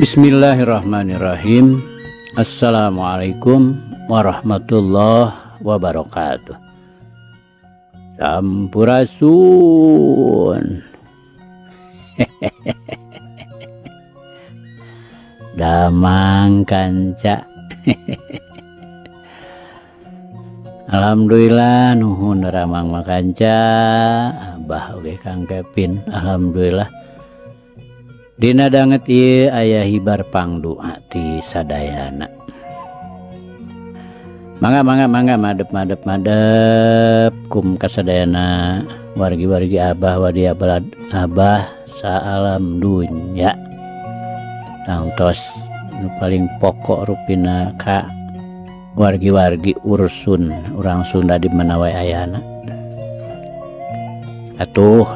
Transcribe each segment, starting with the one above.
Bismillahirrahmanirrahim. Assalamualaikum warahmatullahi wabarakatuh. Sampurasun. Damang kanca. Alhamdulillah nuhun ramang makanca Abah oge Kang Kevin. Alhamdulillah. Dina danget ieu aya hibar pangdoa ti sadayana. Mangga mangga mangga madep madep madep kum kasadayana wargi-wargi Abah wadia balad Abah saalam dunya. Tangtos nu paling pokok rupina ka wargi-wargi ursun urang Sunda di mana wae ayana. Atuh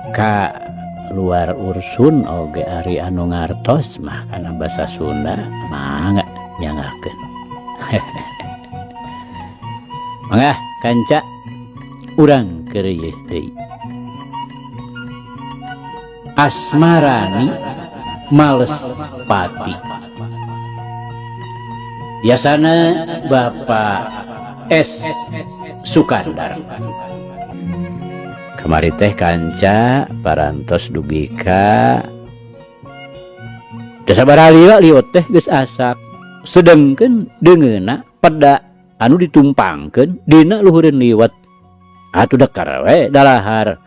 ka luar ursun oge ari anu ngartos mah kana basa Sunda mangga nyangakeun. Mangga kanca urang keur ieu deui. Asmarani males pati. Biasana Bapak S Sukandar. Kamari teh kanca parantos dugi ka teu sabaraha liwat teh geus asak. Sedengkeun deungeunna peda anu ditumpangkeun dina luhureun liwet. Atuh dekar we dalahar.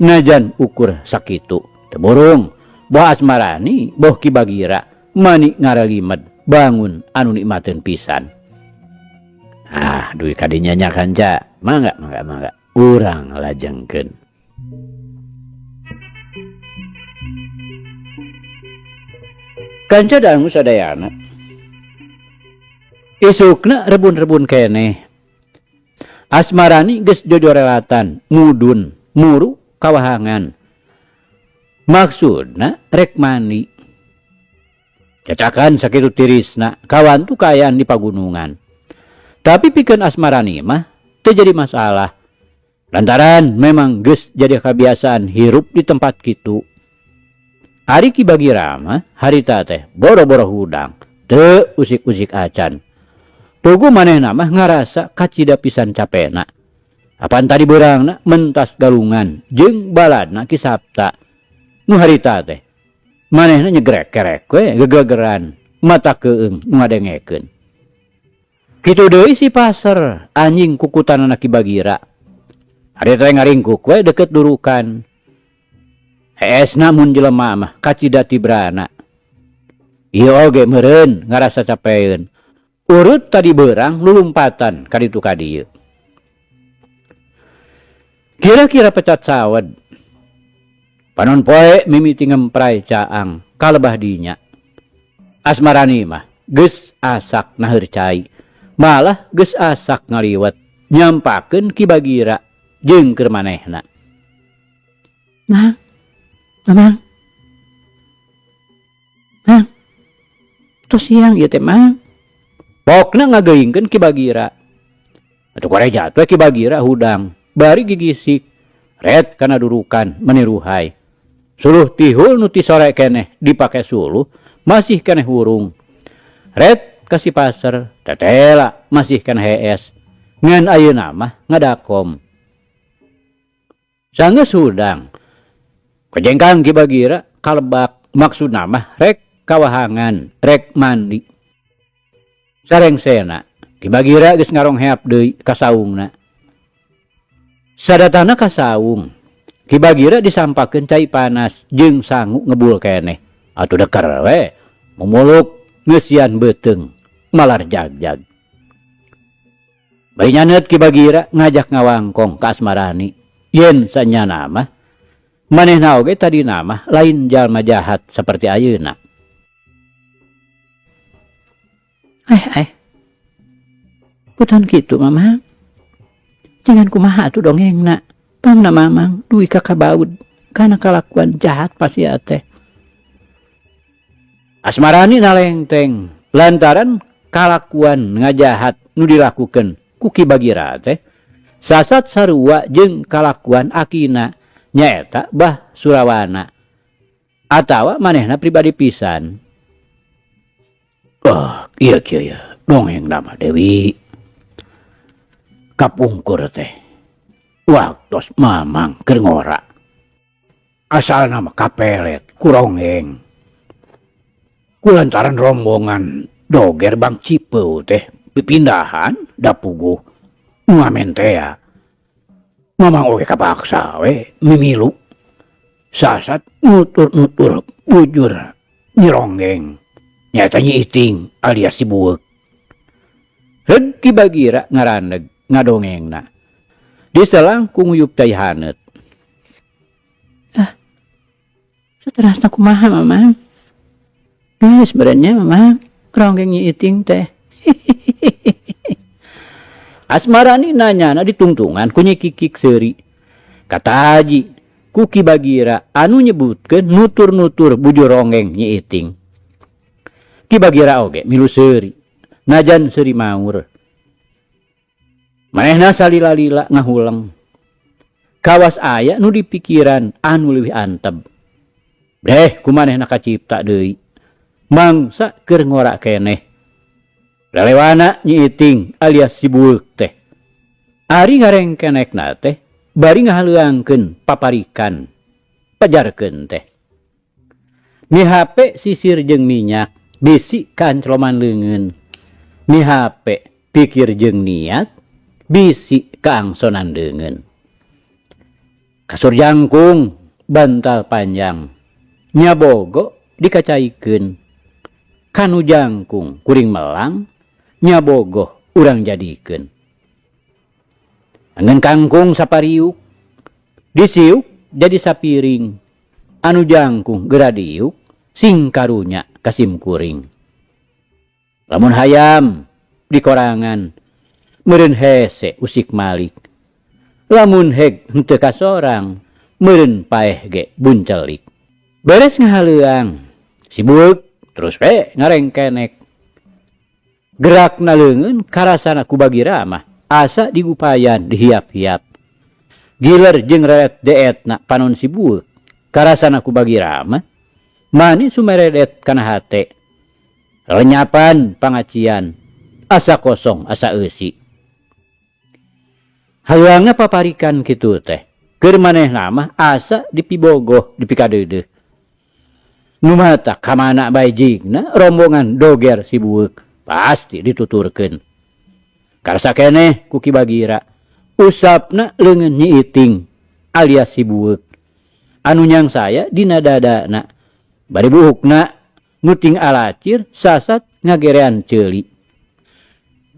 Najan ukur sakitu teu burung. Boh Asmarani boh Ki Bagira mani ngaralimed bangun anu nikmateun pisan. Ah dugi ka dinya nya kanca. Mangga mangga mangga urang lajengkeun. Kanca dangu sadayana. Isukna rebun-rebun keneh. Asmarani geus jojorelatan mudun muru kawahangan. Maksudna rek mandi. Cacakan sakitu tirisna kawantu kaayaan di pagunungan. Tapi pikeun Asmarani mah teu jadi masalah. Lantaran memang geus jadi kebiasaan hirup di tempat kitu. Ari Ki Bagira mah harita teh boro-boro hudang, teu usik-usik acan. Pugu manehna mah ngarasa kacida pisan capena. Apan tadi beurangna mentas galungan jeung baladna Ki Sapta. Nu harita teh manehna nyegrek kerek we gegegeran mata keung nu ngadengekeun. Kitu deui si Paser anjing kukutanana Ki Bagira. Harita teh ngaringkuk we deket durukan. Heesna mun jelema mah kacida tibrana. Ieu oge meureun ngarasa capeun. Urut tadi beurang lulumpatan ka ditu ka dieu. Kira-kira pecat sawed. Panon poe mimiti ngempray caang kalebah dinya. Asmarani mah geus asak naheur cai. Malah geus asak ngaliwet nyampakeun Ki Bagira jeung keur manehna. Mang, mamang. Mang. Tos siang ieu teh, Mang. Pokna ngageuingkeun Ki Bagira. Atuh korejat we Ki Bagira hudang bari gigisik ret kana durukan meniruhai. Suluh tihul nu ti sore keneh dipake suluh masih keneh hurung. Ret ka si Paser tetela masih keneh hees. Ngan ayeuna mah ngadakom. Sanggeus hudang. Kajengkang Ki Bagira kalebak maksudna mah rek kawahangan, rek mandi. Sarengsena Ki Bagira geus ngarongheap deui ka saungna. Sadatana ka saung, Ki Bagira disampakeun cai panas jeung sangu ngebul keneh. Atuh deker we mumuluk ngeusian beuteung malar jag-jag. Bari nyaneut Ki Bagira ngajak ngawangkong ka Asmarani. Yen sanyana mah manehna oge tadina mah lain jalma jahat saperti ayeuna. Kutan kitu mamang. Jangan kumaha atuh dongengna. Pangna mamang dugi ka kabaud kana kalakuan jahat pasia teh. Asmarani nalengteng lantaran kalakuan ngajahat nu dilakukeun ku Ki Bagira teh sasat sarua jeung kalakuan akina nyaeta Bah Surawana. Atawa manehna pribadi pisan. Ah, iya kieu ya, dongeng nama Dewi. Kapungkur teh waktos Mamang keur ngora. Asalna mah kapelet ku ronggeng. Kulantaran rombongan doger Bang Cipeu teh pipindahan da puguh nu ngamen tea. Mamang oge kapaksa we mimilu. Sasat nutur-nutur bujur Nyi Ronggeng nyaeta Nyi Iting alias si Bueuk. Reug Ki Bagira ngaraneg ngadongengna. Diselang ku nguyup cai haneut. Ah, saterasna kumaha Mamang? Geus beureun nya Mamang, ronggeng Nyi Iting teh. Asmarani nanyana ditungtungan ku Nyi Kikik seuri. Kataji ku Ki Bagira anu nyebutkeun nutur-nutur bujur ronggeng Nyi Iting. Ki Bagira oge milu seuri, najan seuri maur. Manehna salila-lila ngahuleng. Kawas aya nu dipikiran anu leuwih anteb. Deh ku manehna kacipta deui. Mangsa keur ngora keneh. Lelewana Nyi Iting alias si Bueuk teh. Ari ngarengkenekna teh bari ngahaleuangkeun paparikan pajarkeun teh. Mihape sisir jeung minyak bisi kaancloman leungeun. Mihape pikir jeung niat bisi kaangsonan deungeun. Kasur jangkung bantal panjang nyabogo dikacaikeun. Kanu jangkung kuring melang nyabogoh urang jadikeun. Angeun kangkung sapariuk disiuk jadi sapiring. Anu jangkung geura diuk sing karunya kasim kuring. Lamun hayam dikorangan meureun hese usik malik. Lamun heg henteu kasorang meureun paeh ge buncelik. Beres ngahaleuang si Bueuk terus we ngarengkenek. Gerakna leungeun karasana ku Bagira mah asa digupayan dihiap-hiap. Giler jeung reret deetna panon si Bueuk karasana ku Bagira mah mani sumeredet kana hate. Lenyapan pangacian asa kosong asa eusi. Haleuangna paparikan kitu teh keur manehna mah asa dipibogoh dipikadeudeuh. Nu mata kamana bae jigna rombongan doger si Bueuk pasti dituturkeun. Karasa keneh ku Ki Bagira usapna leungeun Nyi Iting alias si Bueuk. Anu nyangsaya dina dadana bari buukna nuting alacir sasat ngagerean ceuli.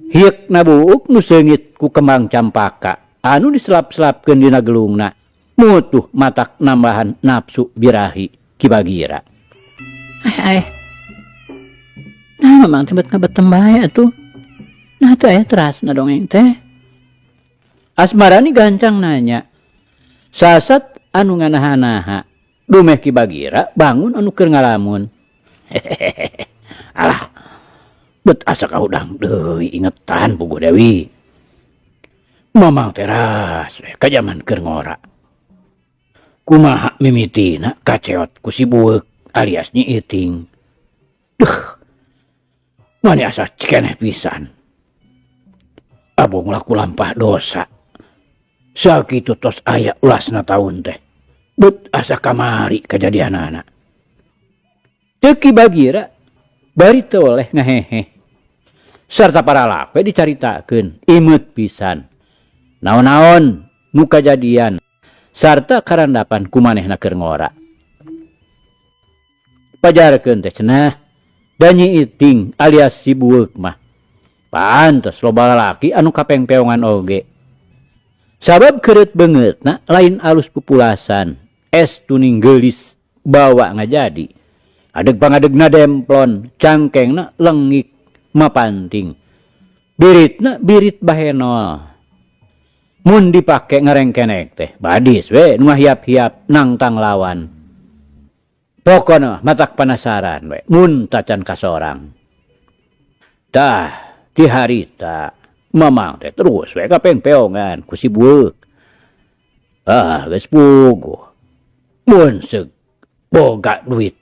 Hieukna buuk nu seungit ku kembang campaka anu diselap-selapkeun dina gelungna mutuh matak nambahan nafsu birahi Ki Bagira. Ai ai. Nah, Mamang teh bet ngabetem bae atuh. Nah, teu aya terasna dongeng teh. Asmarani gancang nanya. Sasat anu nganaha-naha. Dumeh Ki Bagira bangun anu keur ngalamun. Alah. Bet asa kahudang deui ingetan puguh Dewi. Mamang teras we ka jaman keur ngora. Kumaha mimitina kaceot ku si Bueuk alias Nyi Iting. Duh. Mani asa cikeneh pisan. Abong laku lampah dosa. Sakitu tos aya ulasna taun teh. Bet asa kamari kajadianana. Teu Ki Bagira bari teu oleh ngaheheh. Sarta para lape dicaritakeun imeut pisan. Naon-naon nu kajadian sarta karandapan ku manehna keur ngora. Pajarkeun teh cenah da Nyi Iting alias si Bueuk mah pantes loba lalaki anu kapengpeongan oge. Sabab keureut beungeutna lain alus pupulasan, es tuning geulis bawa ngajadi. Adeg pangadegna demplon, cangkengna lengik mapanting. Biritna birit bahenol. Mun dipake ngarengkenek teh badis we nu ngahiap-hiap nangtang lawan. Pokona matak panasaran we mun tacan kasorang. Tah ti harita Mamang teh terus we kapengpeongan ku si Bueuk. Ah geus puguh. Mun seug Boga duit.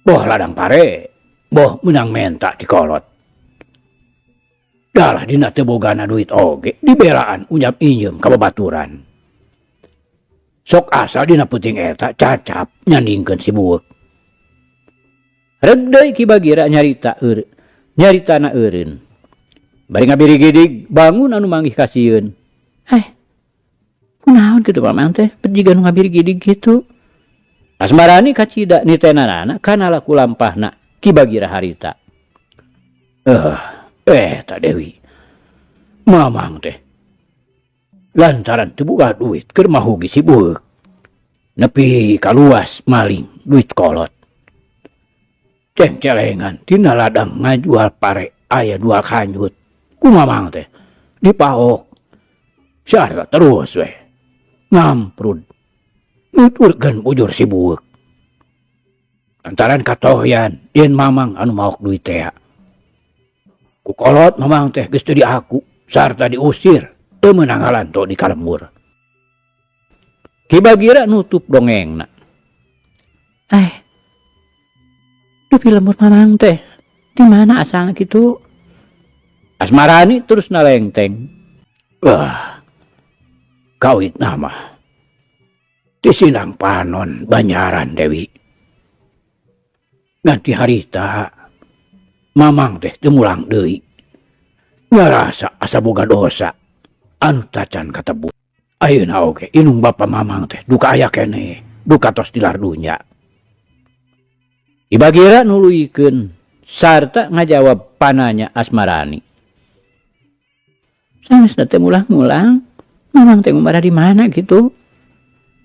Boh ladang pare, boh menang menta ti kolot. Dalah dina teu bogana duit oge dibelaan unyap injem ka babaturan. Sok asa dina peuting eta cacap nyandingkeun si bueuk. Reg deui Ki Bagira nyarita nyaritana eureun. Bari ngabirigidig bangun anu manggih kasieun. Eh, kunaon kitu Mamang teh bet jiga nu ngabirigidig kitu. Asmarani kacida nitenanana kana laku lampahna Ki Bagira harita. Eh, eta Dewi. Mamang teh lantaran teu boga duit keur mahugi si bueuk. Nepi kaluas maling duit kolot. Cengcelengan tina ladang ngajual pare aya dua kanjut. Ku Mamang teh dipaok. Sarta terus weh ngamprud nuturkeun bujur si bueuk. Lantaran katohyan yen Mamang anu maok duit tea. Ku kolot Mamang teh geus teu diaku sarta diusir teu meunang ngalanto di kalembur. Ki Bagira nutup dongengna. Eh, dupi lembur Mamang teh di mana asalna kitu? Asmarani terus nalengteng. Wah, kawitna mah di Sinang Panon Banyaran Dewi. Ngan ti harita Mamang teh teu mulang deui. Ngarasa asa boga dosa anu tacan katebus. Ayeuna oge indung bapa Mamang teh duka aya keneh, duka tos tilar dunya. Ki Bagira nuluykeun sarta ngajawab pananya Asmarani. Sanesna teh mulang-mulang, Mamang teh ngumbara di mana kitu?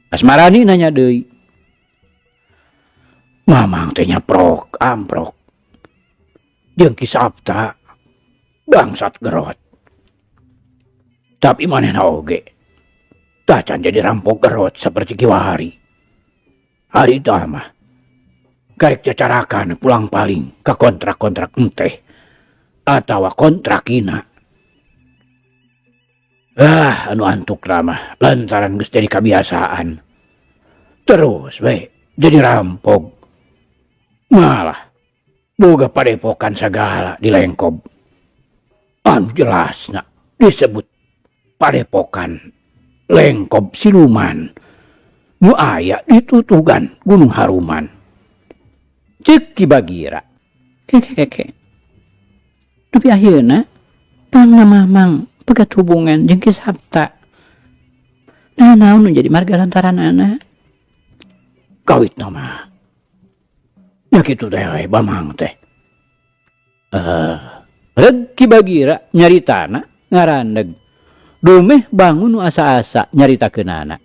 Asmarani nanya deui. Mamang teh nyaprok amprok jeung Ki Sapta bangsat gerot. Tapi manehna oge tacan jadi rampok gerot seperti kiwari. Harita mah karek cacarakan pulang paling ka kontrak-kontrak enteh atawa kontrakina. Ah, anu antuk mah lantaran geus jadi kabiasaan. Terus we jadi rampok. Malah boga padepokan sagala di Lengkob. Anu jelasna disebut padepokan Lengkob Siluman. Nu aya ditutugan Gunung Haruman. Cek Ki Bagira. Keke keke. Dupi akhirna pangna Mamang pegat hubungan jeung Ki Sapta. Nah, naon nu jadi marga lantaranana? Kawitna mah nya kitu teh we Mamang teh. Eh, reg Ki Bagira nyaritana ngarandeg. Dumeh bangun nu asa-asa nyaritakeunana.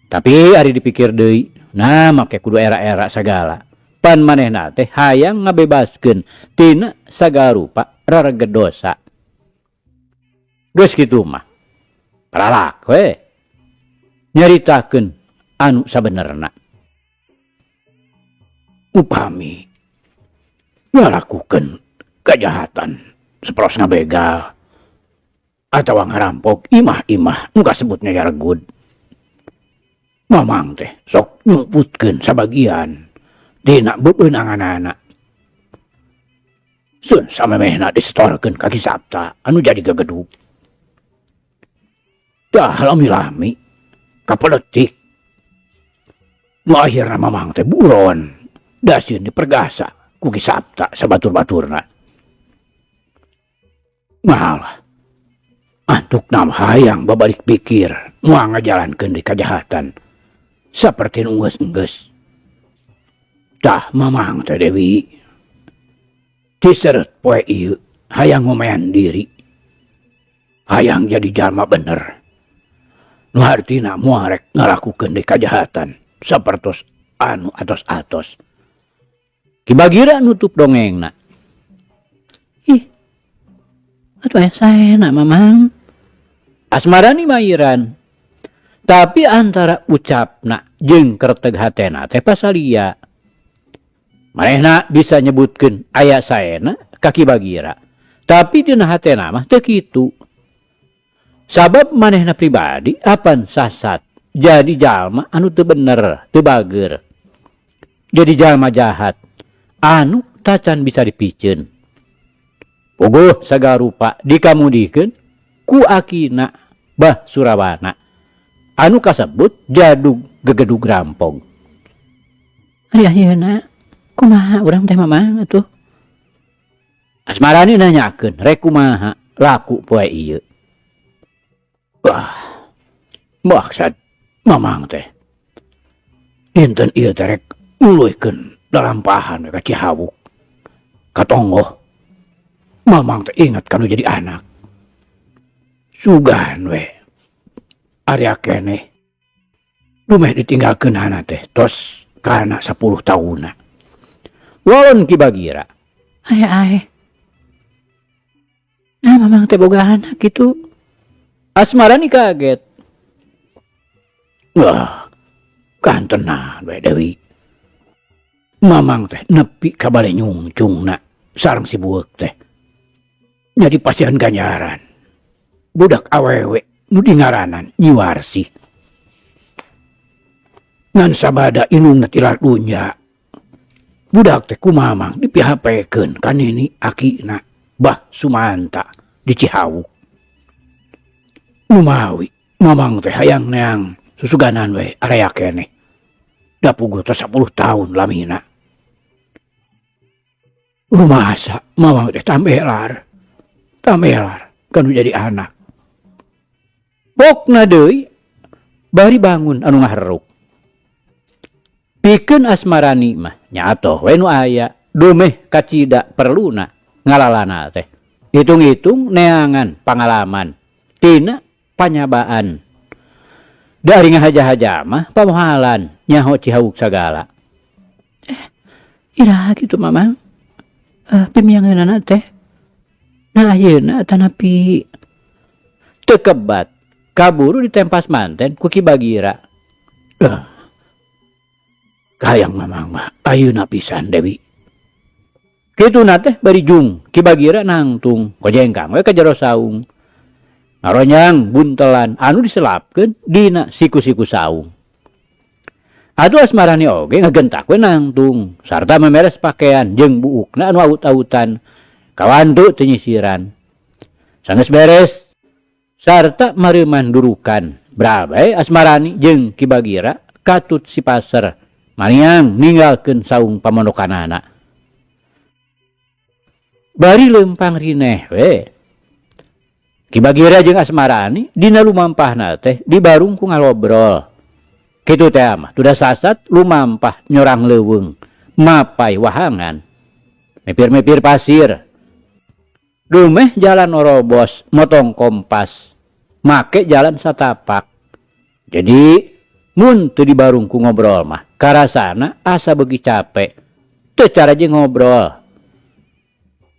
Tapi ari dipikir deui, nah make kudu era-era sagala. Pan manehna teh hayang ngabebaskeun tina sagala rupa rareged dosa. Geus kitu mah. Paralak we. Nyaritakeun anu sabenerna. Upami ngalakukeun kejahatan sapertos ngabegal atawa ngarampok imah-imah nu kasebutna jaregud. Mamang teh sok nyumputkeun sabagian dina bebeunanganana. Sun samemehna disetorkeun ka Ki Sapta anu jadi gegedug. Dah lami-lami kapeletik. Nu akhirna Mamang teh buron da sieun dipergasa ku Ki Sapta sabatur-baturna. Malah antukna mah hayang babalik pikir moal ngajalankeun deui kajahatan saperti nu enggeus-enggeus. Tah Mamang teh Dewi diseret poe ieu hayang ngomean diri. Hayang jadi jalma bener. Nu hartina moal rek ngalakukeun deui kajahatan sapertos anu atos-atos. Ki Bagira nutup dongengna. Ih, atuh aya saena Mamang. Asmarani mairan. Tapi antara ucapna jeung kerteg hatena teh pasalia. Manehna bisa nyebutkeun aya saena ka Ki Bagira. Tapi dina hatena mah teu kitu. Sabab manehna pribadi apan sasat jadi jalma anu teu bener, teu bager. Jadi jalma jahat anu tacan bisa dipiceun. Puguh sagala rupa dikamudikeun ku akina Bah Surawana anu kasebut jadug gegedug rampog. Ari ayeuna kumaha urang teh Mamang atuh? Asmarani nanyakeun rek kumaha laku poe ieu. Wah, maksad Mamang teh dinten ieu teh rek nuluykeun lalampahan ka Cihawuk ka tonggoh. Mamang teh inget kanu jadi anak. Sugan we area keneh dumeh ditinggalkeunana teh tos kana 10 taunna. Walon Ki Bagira. Ae ae. Nah, Mamang teh boga anak kitu. Asmarani kaget. Wah, kantenan we Dewi. Mamang teh nepi ka bale nyungcungna sareng si bueuk teh. Jadi pasihan ganjaran. Budak awewe nu dingaranan Nyi Warsih. Ngan sabada indungna tilar dunya. Budak teh ku Mamang dipihapekeun ka nini akina Bah Sumanta di Cihawuk. Numawi Mamang teh hayang neang susuganan we area keneh. Da puguh teh 10 tahun lamina. Rumasa Mamang teh tambelar. Tamelar kanu jadi anak. Pokna deui bari bangun anu ngaharuk. Pikeun Asmarani mah nyatoh we nu aya dumeh kacida perluna ngalalana teh. Hitung-hitung neangan pangalaman tina panyabaan. Dari ngahaja-haja mah pamohalan nyaho Cihawuk sagala. Iraha kitu Mamang? Pimiangeunana teh. Nah ayeuna tanapi teu kebat kaburu ditempas manten ku Ki Bagira. Kahayang Mamang mah ayeuna pisan Dewi. Kituna teh bari jung Ki Bagira nangtung kojengkang we ka jero saung. Ngaronyang buntelan anu diselapkeun dina siku-siku saung. Atuh Asmarani oge ngagentak we nangtung sarta memeres pakaian jeung buukna anu awut-awutan. Kawantu teu nyisiran. Sanes beres sarta mareuman durukan. Brabe Asmarani jeung Ki Bagira katut si paser maniang ninggalkeun saung pamondokanana. Bari leumpang rineh we. Ki Bagira jeung Asmarani dina lumampahna teh dibarung ku ngalobrol. Kitu teh mah tudah sasat lumampah nyorang leuweung mapai wahangan. Mipir-mipir pasir. Dumeh jalan orobos motong kompas make jalan satapak. Jadi mun teu dibarung ku ngobrol mah karasana asa beuki capek. Teu cara jeung ngobrol.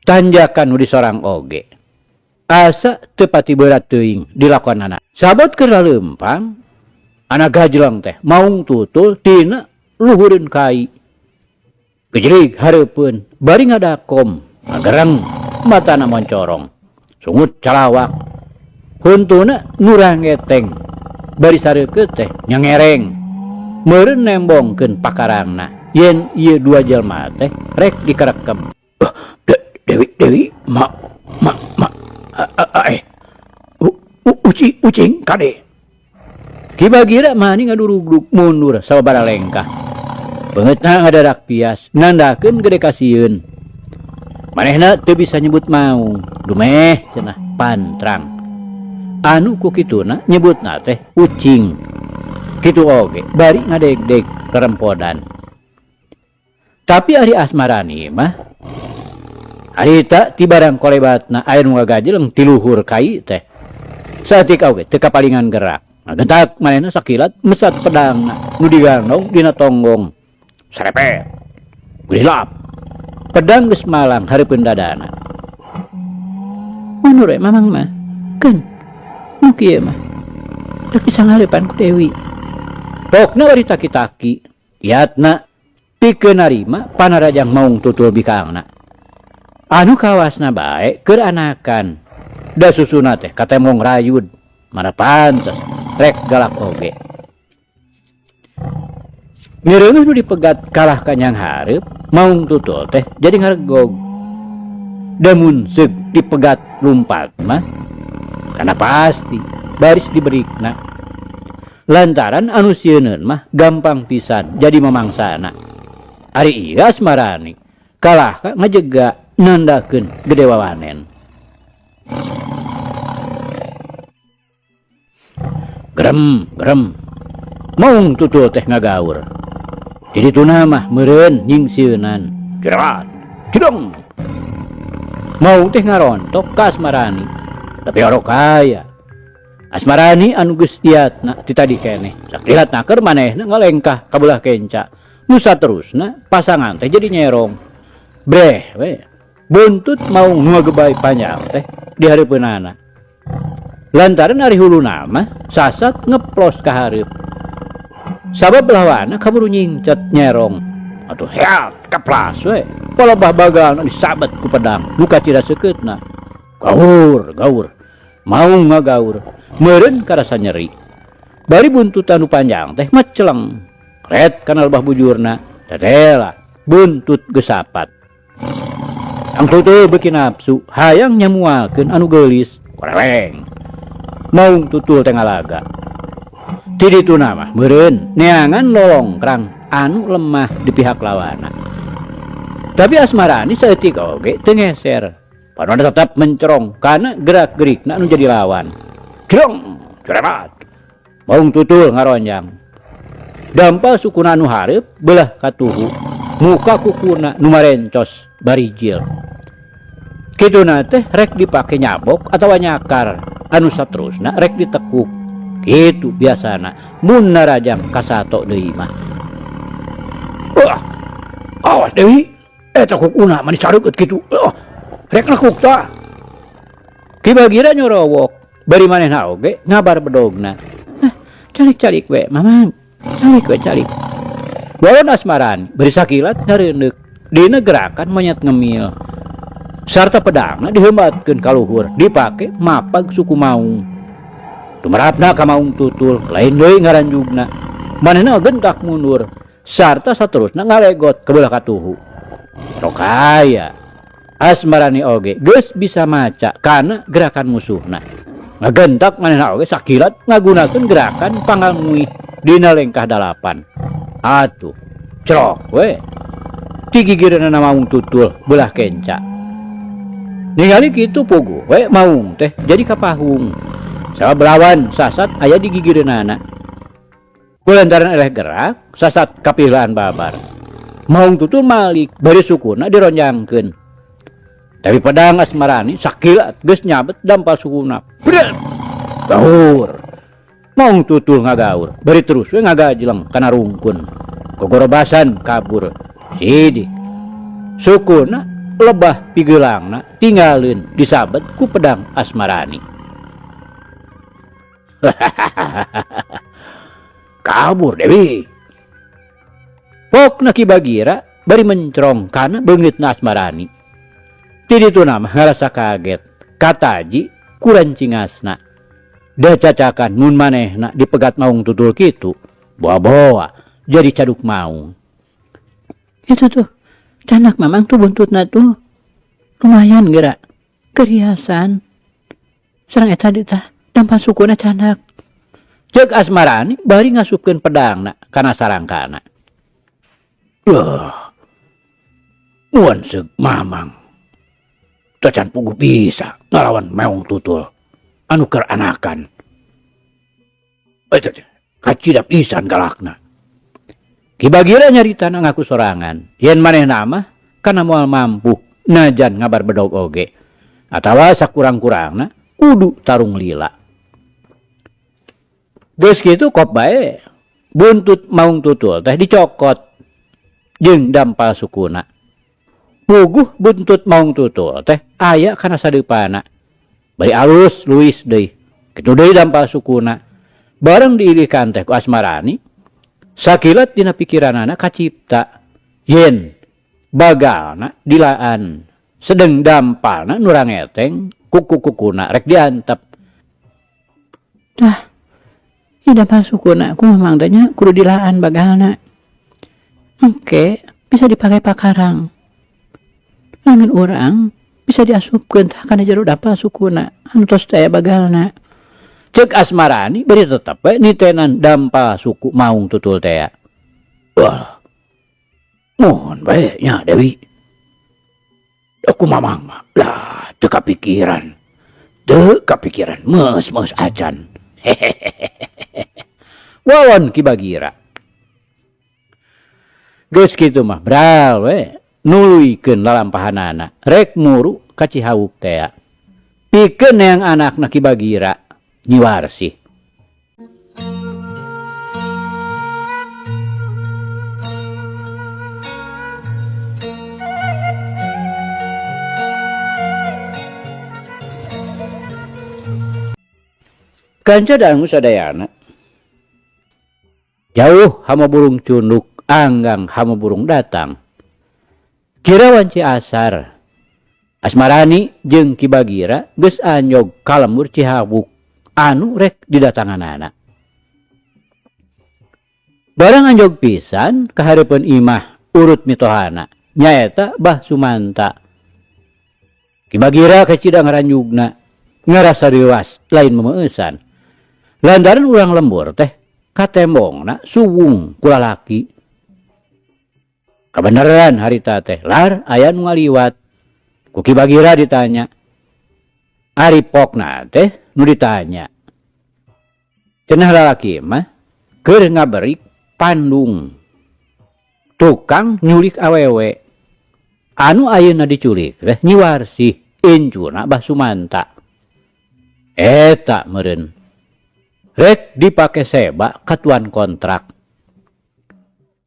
Tanjakan nu disorang oge. Asa teu pati berat teuing dilakonana. Sabot keur laleumpang anak gajleng teh maung tutul tina luhureun kai. Gejrig hareupeun bari ngadakom ngagereng matana moncorong. Sungut calawak. Huntuna nurang ngeteng. Bari sareukeut teh nyangereng. Meureun nembongkeun pakarangna yen ieu dua jelema teh rek dikerekem. Dewi, Dewi, ma, ma, ma, a, a, a, eh. U, u, uci, ucing, kade. Ki Bagira mani ngadurugdug mundur sababaraha lengkah. Beungeutna ngadadak pias nandakeun gede kasieun. Manehna teu bisa nyebut maung, dumeh cenah pantrang. Anu ku kituna nyebutna teh ucing. Kitu oge bari ngadegdeg rerempodan. Tapi ari Asmarani mah harita ti barang kolebatna aya nu ngagajeleng ti luhur kai teh. Saeutik oge teu kapalingan gerak. Ngagentak manehna sakilat mesat pedangna nu digandong dina tonggong. Serepet. Gulilap. Pedang geus malang hareupeun dadana. Mundur we Mamang mah. Keun. Nu kieu mah. Rek bisa ngarepan ku Dewi. Pokna bari taki-taki. Iatna pikeun narima panarajang maung tutul bikangna. Anu kawasna bae keur anakan. Da susuna teh katemong rayud. Mana pantes rek galak oge. Mireungeuh nu dipegat kalah ka nyanghareup, maung tutul teh jadi ngaregog. Damun seug dipegat lumpat mah kana pasti baris diberikna. Lantaran anu sieuneun mah gampang pisan jadi mamangsana. Ari ieu Asmarani kalah ka ngajega nandakeun gede wawanen. Gerem, gerem. Maung tutul teh ngagaur. Jadi tuna mah meureun nyingsieunan. Jerat, jedong. Maung teh ngarontok ka Asmarani. Tapi orok kaya. Asmarani anu geus iatna ti tadi keneh. Sakilat naker manehna ngalengkah ka belah kenca. Nu saterusna pasangan teh jadi nyerong. Breh we. Buntut maung nu ngagebay panjang teh di hareupeunana. Lantaran ari huluna mah sasat ngeplos ka hareup. Sabab lawana kaburu nyingcet nyerong. Atuh heat kaplas we. Palebah bagalna disabet ku pedang nu kacida seukeutna. Gaur, gaur. Maung ngagaur. Meureun karasa nyeri. Bari buntutan nu panjang teh meceleng. Ret kana lebah bujurna. Tetela buntut geus sapat. Ang tutul beuki nafsu hayang nyamualkeun anu geulis. Koreleng. Maung tutul teh ngalaga. Ti dituna mah meureun neangan lolongkrang anu lemah di pihak lawana. Tapi Asmarani saeutik oge teu ngeser. Panona tetap mencerong kana gerak-gerikna anu jadi lawan. Jreng, jrebat. Maung tutul ngaronjang. Dampal sukuna anu hareup beulah katuhu. Muka kukuna nu marencos barijil. Kituna teh rek dipake nyabok atawa nyakar anu saterusna rek ditekuk. Kitu biasana mun narajang kasato deui mah. Wah, awas Dewi, eta kukuna mah dicareukeut kitu. Wah, rek nekuk tah. Ki Bagira nyorowok, bari manehna oge ngabar bedogna. Hah, calik-calik we, Mamang. Calik we calik. Walon Asmarani bari sakilat ngareundeuk dina gerakan monyet ngemil. Sarta pedangna diheumbatkeun ka luhur, dipake mapag suku maung. Tumerapna ka maung tutul, lain deui ngaranjugna. Manehna gentak mundur, sarta saterusna ngalegot ka beulah katuhu. Rokaya Asmarani oge geus bisa maca kana gerakan musuhna. Ngagentak manehna oge sakilat ngagunakeun gerakan panggal nguih dina lengkah dalapan. Atuh, crok we. Ti gigireunana maung tutul beulah kenca. Ningali kitu puguh we maung teh jadi kapahung. Sabab lawan sasat aya di gigireunana. Kulantaran eleh gerak, sasat kapilaan babar. Maung tutul malik bari sukuna dironjangkeun. Tapi pedang Asmarani sakilat geus nyabet dampal sukuna. Bret! Gaur. Maung tutul ngagaur, bari terus we ngagajleng kana rungkun. Gogorobasan kabur. Sidik. Sukuna lebah pigeulangna tinggaleun disabet ku pedang Asmarani. Kabur Dewi. Pokna Ki Bagira bari mencrong kana beungeutna Asmarani. Ti dituna mah ngarasa kaget. Kataji kurang cingasna. Da cacakan mun manehna dipegat maung tutul kitu. Boa-boa jadi caduk maung. Itu tuh canak mamang tuh buntutna tuh lumayan geura keriasan. Sareng eta di tah dampal sukuna canak. Ceuk Asmarani bari ngasupkeun pedangna kana sarangkana. Wah, mun seug mamang tacan puguh bisa ngalawan meong tutul anu keur anakan. Eta teh kacida pisan galakna. Ki Bagira nyaritana ngaku sorangan yen manehna mah kana moal mampu najan ngabar bedog oge atawa sakurang-kurangna kudu tarung lila. Geus kitu kop bae buntut maung tutul teh dicokot jeung dampal sukuna. Puguh buntut maung tutul teh aya kana sadeupana. Bari alus luis deui. Kitu deui dampal sukuna. Bareng diilihkan teh ku Asmarani, sakilat dina pikiranana kacipta yen bagalna dilaan sedeng dampalna nu rangeteng kuku-kukuna rek diantep. Tah, ieu dampal sukuna ku mamang teh nya kudu dilaan bagalna. Engke bisa dipake pakarang. Leungeun urang bisa diasupkeun tah kana jero dampal sukuna anu tos teu aya bagalna. Ceuk Asmarani bari tetep we nitenan dampal suku maung tutul tea. Wah, muhun bae nya Dewi. Da ku mamang mah lah teu kapikiran. Teu kapikiran meus-meus acan. Hehehehe. Wawon Ki Bagira. Geus kitu mah bral we nuluykeun lalampahanana rek muru ka Cihauk tea. Pikeun neang anakna Ki Bagira Nyi Warsih. Kanca dangu sadayana. Jauh hama burung cunduk, anggang hama burung datang. Kira wanci asar. Asmarani jeung Ki Bagira geus anjog ka lembur Cihabuk anu rek didatanganana. Barang anjog pisan ka hareupeun imah urut mitohana nyaeta Bah Sumanta. Ki Bagira kacida ngaranjugna ngarasa reuas lain memeueusan. Lantaran urang lembur teh katembongna suwung ku lalaki. Kabeneran harita teh lar aya nu ngaliwat. Ku Ki Bagira ditanya. Ari pokna teh nu ditanya. Cenah lalaki mah keur ngaberik pandung. Tukang nyulik awewe. Anu ayeuna diculik teh Nyi Warsih incuna Bah Sumanta. Eta meureun. Rek dipake seba ka tuan kontrak.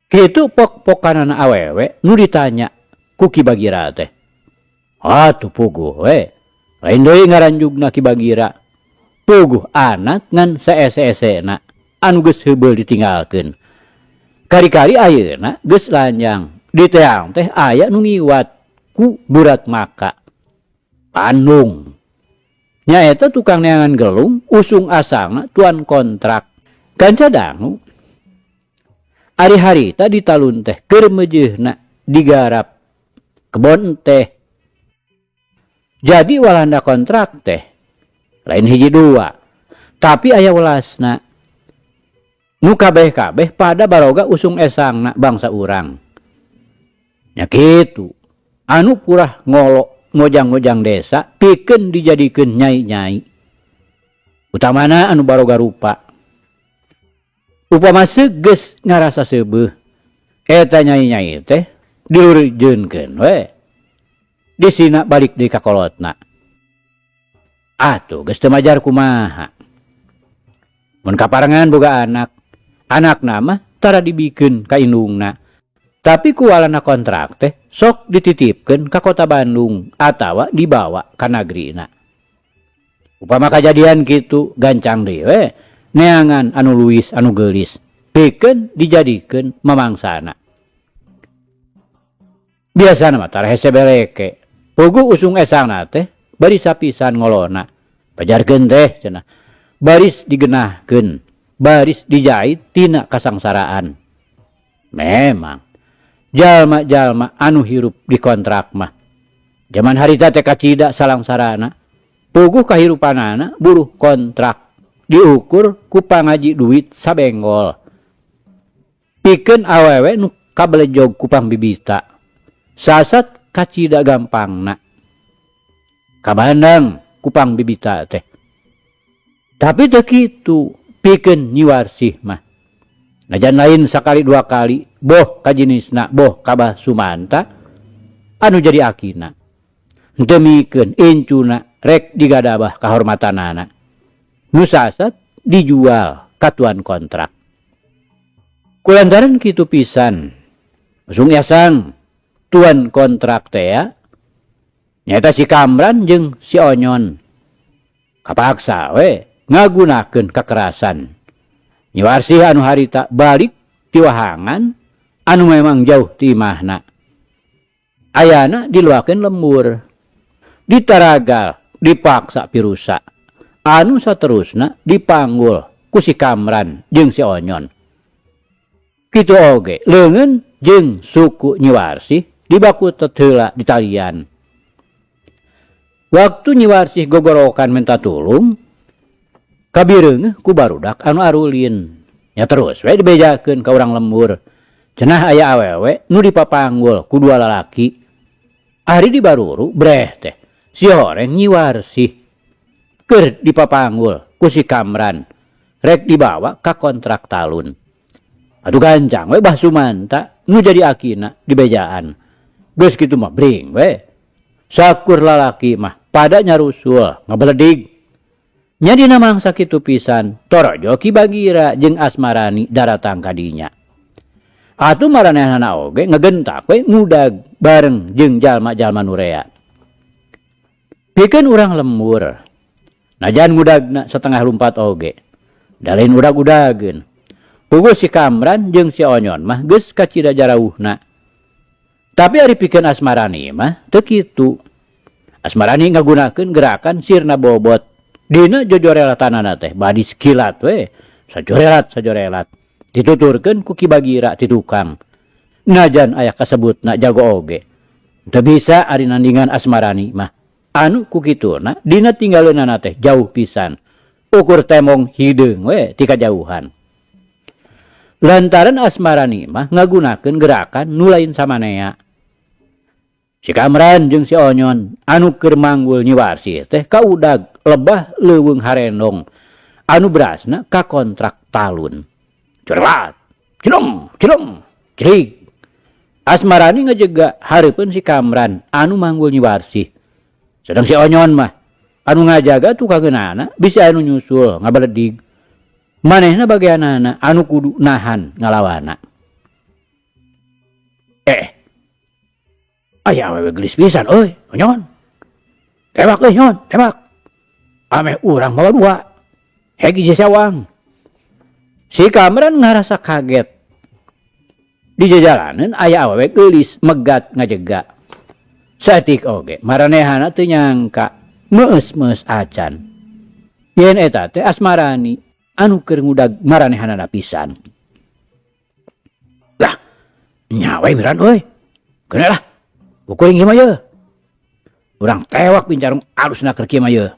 Kitu pok-pokanana awewe nu ditanya ku Ki Bagira teh. Atuh puguh we. Lain deui ngaranjugna Ki Bagira. Puguh anak ngan saese-esena anu geus heubeul ditinggalkeun. Kari-kari ayeuna geus lanjang. Di teang teh aya nu ngiwat ku burat maka. Bandung. Nyaeta tukang neangan gelung usung asangna tuan kontrak. Kanca dangu. Ari harita ditalun teh keur meujeuhna digarap kebon teh. Jadi walanda kontrak teh lain hiji dua, tapi aya welasna. Nu kabeh-kabeh pada baroga usung esangna bangsa urang. Nya kitu, anu purah ngolok ngojang-ngojang desa pikeun dijadikeun nyai-nyai. Utamana anu baroga rupa. Upama segeus ngarasa seubeuh, eta nyai-nyai teh dilurjeunkeun we. Disina balik deui ka kolotna. Atuh geus teu majar kumaha. Mun kaparengan boga anak, anakna mah tara dibikeun ka indungna. Tapi ku walana kontrak teh sok dititipkeun ka kota Bandung atawa dibawa ka nagrina. Upama kajadian kitu gancang deui we neangan anu luwis anu geulis pikeun dijadikeun mamangsana. Biasana mah tara hese beleke. Puguh usung esangna teh bari sapisan ngolona. Pajarkeun teh cenah. Baris digenahkeun, baris dijait tina kasangsaraan. Memang jalma-jalma anu hirup di kontrak mah. Jaman harita teh kacida salangsarana. Puguh kahirupanana buruh kontrak diukur ku pangaji duit sabenggol. Pikeun awewe nu kabelejog ku pangbibita. Sasat kacida gampangna. Kabandang ku pangbibita teh. Tapi teu kitu pikeun Nyi Warsih mah. Najan lain sakali dua kali boh kajinisna boh ka Bah Sumanta anu jadi akina. Henteu mikeun incuna rek digadabah kahormatanana. Nu sasat dijual ka tuan kontrak. Kulantaran kitu pisan. Usung yasang tuan kontrak tea nyaeta si Kamran jeung si Onyon. Kapaksa we ngagunakeun kekerasan. Nyi Warsih anu harita balik ti wahangan anu memang jauh ti imahna. Ayana diluakeun lembur. Ditaragal, dipaksa pirusa. Anu saterusna dipanggul ku si Kamran jeung si Onyon. Kitu oge leungeun jeung suku Nyi Warsih dibakutet heula di talian. Waktu Nyi Warsih gogorokan minta tulung, kabireungeuh ku barudak anu arulin. Nya terus we dibejakeun ka urang lembur. Cenah aya awewe nu dipapanggul ku dua lalaki. Ari di baruru breh teh si horeng Nyi Warsih keur dipapanggul ku si Kamran rek dibawa ka kontrak talun. Atuh gancang we Bah Sumanta nu jadi akina dibejaan. Geus kitu mah bring we. Sakur lalaki mah pada nyarusul ngabledig. Nya dina mangsa kitu pisan torojo Ki Bagira jeung Asmarani daratang ka dinya. Atuh maranehanana oge ngegentak we ngudag bareng jeung jalma-jalma nu rea. Pikeun urang lembur. Najan ngudagna setengah lumpat oge. Da lain udag-udageun. Puguh si Kamran jeung si Onyon mah geus kacida jarauhna. Tapi ari pikeun Asmarani mah teu kitu. Asmarani ngagunakeun gerakan sirna bobot. Dina jojorelatanana teh badi sekilat we, sajorelat sajorelat. Dituturkeun ku Ki Bagira ti tukang. Najan aya kasebutna jago oge. Teu bisa ari nandingan Asmarani mah. Anu ku kituna dina tinggaleunana teh jauh pisan. Ukur temong hideung we ti kajauhan. Lantaran Asmarani mah ngagunakeun gerakan nu lain samanea. Si Kamran jeung si Onyon anu keur manggul Nyi Warsih teh kaudag lebah leuweung harendong anu berasna ka kontrak talun. Curhat, cilung, cilung, cerik. Asmarani ngejega hareupeun si Kamran anu manggul Nyi Warsih. Sedang si Onyon mah anu ngajaga tukangeunana bisi anu nyusul ngabaledig. Manehna bagianana anu kudu nahan ngalawana. Aya awewe geulis pisan euy, Onyon. Tewak euy, Nyon, tewak. Ameh urang mawa dua. Heg hiji sewang. Si Kamran ngarasa kaget. Di jajalanan aya awewe geulis megat ngajega. Saeutik oge maranehana teu nyangka meus-meus acan. Yen eta teh Asmarani anu keur ngudag maranehanana pisan. Lah, nya we miran euy. Keuna lah. Kuring ieu mah ye. Urang tewak pincarung alusna keur kieu mah ye.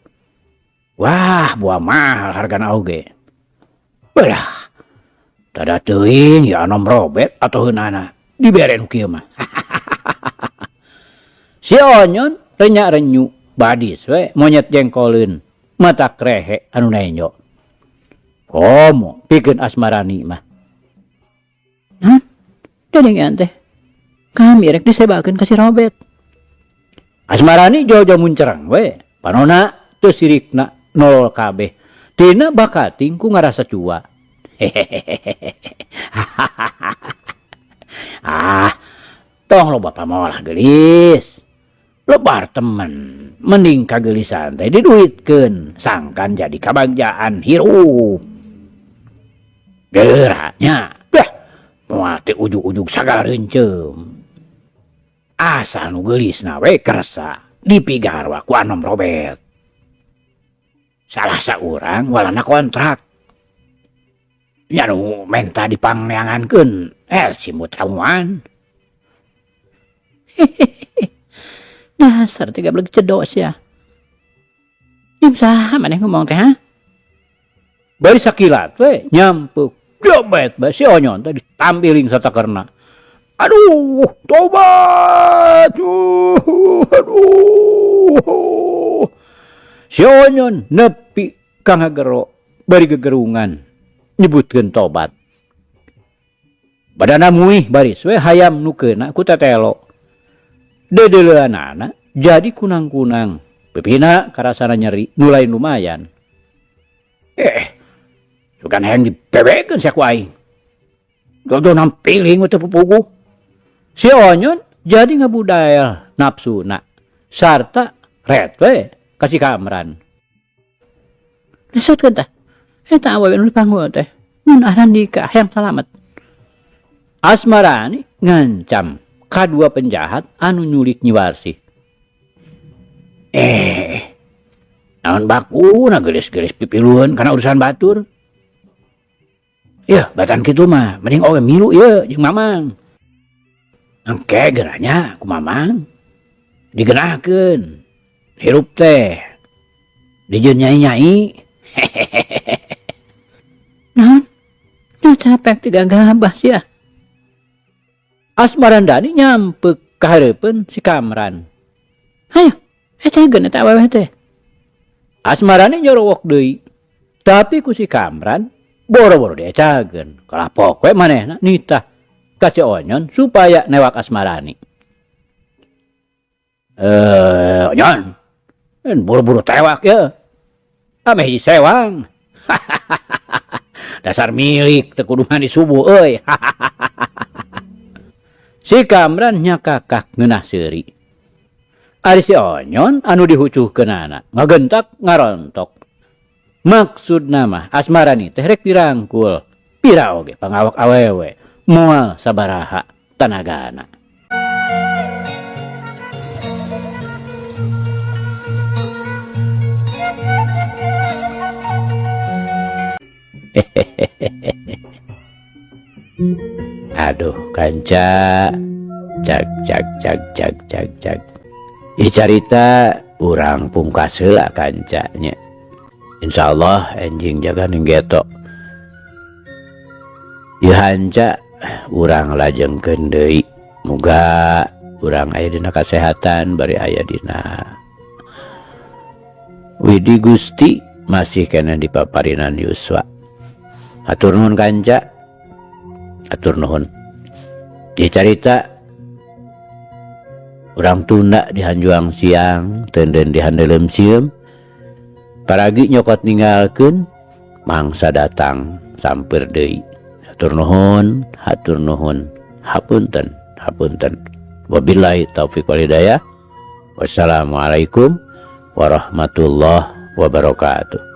Wah, buah mahal hargana oge. Belah. Tada teuing ya anom robet atau heunana dibere nu kieu mah. Si Onyon renyak-renyu badis we monyet jengkoleun mata krehe anu nenjo. Komo pikeun Asmarani mah. Hah? Dening teh. Kami rek disebakeun ka si Robet. Asmarani jauh-jauh muncerang we. Panona teu sirikna nol kabeh. Tina bakating ku ngarasa cua. Ah, tong loba pamolah geulis. Lebar temen, mending kageulisan teh diduitkeun, sangkan jadi kabagjaan hirup. Geraknya, dah, moal teh ujug-ujug sagala reunceum. Asal nu geulisna we kersa dipigarwa ku Anom Robet. Salah saurang walana kontrak. Nya nu menta dipangneangankeun, si mutamuan. Dasar tiga beleg cedok sia. Jeung saha maneh ngomong teh ha? Bari sakilat we nyampuk. Jobet bae si Onyon teh ditampiling satakerna. Aduh, tobat. Aduh. Si Onyon nepi ka ngagero bari gegerungan nyebutkeun tobat. Badana muih baris we hayam nu keuna ku tetelo. Dedeleuanana jadi kunang-kunang. Pipina karasana nyeri nu lain lumayan. Sugan hayang dibebekeun sia ku aing. Dodo nampiling we teu pupuguh. Si Onyon jadi ngabudael nafsuna sarta ret we ka si Kamran. Lesotkeun tah. Eta awewe nu dipanggul teh. Mun arandika hayang salamet. Asmarani ngancam kadua penjahat anu nyulik Nyi Warsih. Naon bakuna geulis-geulis pipilueun kana urusan batur. Yeuh, batan kitu mah mending oge milu ieu jeung Mamang. Engke geura nya ku mamang digenahkeun hirup teh dijieun nyai-nyai. Hehehe. Naon? Nya capek ti gagabah sia. Asmarandani nyampek ka hareupeun si Kamran. Hayo, ecageun eta awewe teh. Asmarani nyorowok deui. Tapi ku si Kamran boro-boro diecageun. Kalah pok we manehna nitah ka si Onyon supaya newak Asmarani. Eh, Onyon, buru-buru tewak ya. Ameh hiji sewang. Dasar milik teu kudu mandi subuh euy. Si Kamran nyakakak ngeunah seuri. Ari si Onyon anu dihucuhkeunana ngagentak ngarontok. Maksudna mah Asmarani teh rek dirangkul. Pira oge pangawak awewe moal sabaraha tanagana. Aduh kanca cag cag cag cag cag cag. Ih carita urang pungkas heula kanca nya. Insyaallah enjing jaga ning geto. Ieu hanca urang lajengkeun deui. Muga urang aya dina kasehatan bari aya dina Widi Gusti masih keneh di paparinan yuswa. Hatur nuhun kanca. Hatur nuhun. Ieu carita urang tunda di hanjuang siang, teunden di handeuleum sieum. Paragi nyokot ninggalkeun mangsa datang sampeur deui. Hatur nuhun, hatur nuhun. Hapunten, hapunten. Wabillahi taufik wal hidayah. Wassalamualaikum warahmatullahi wabarakatuh.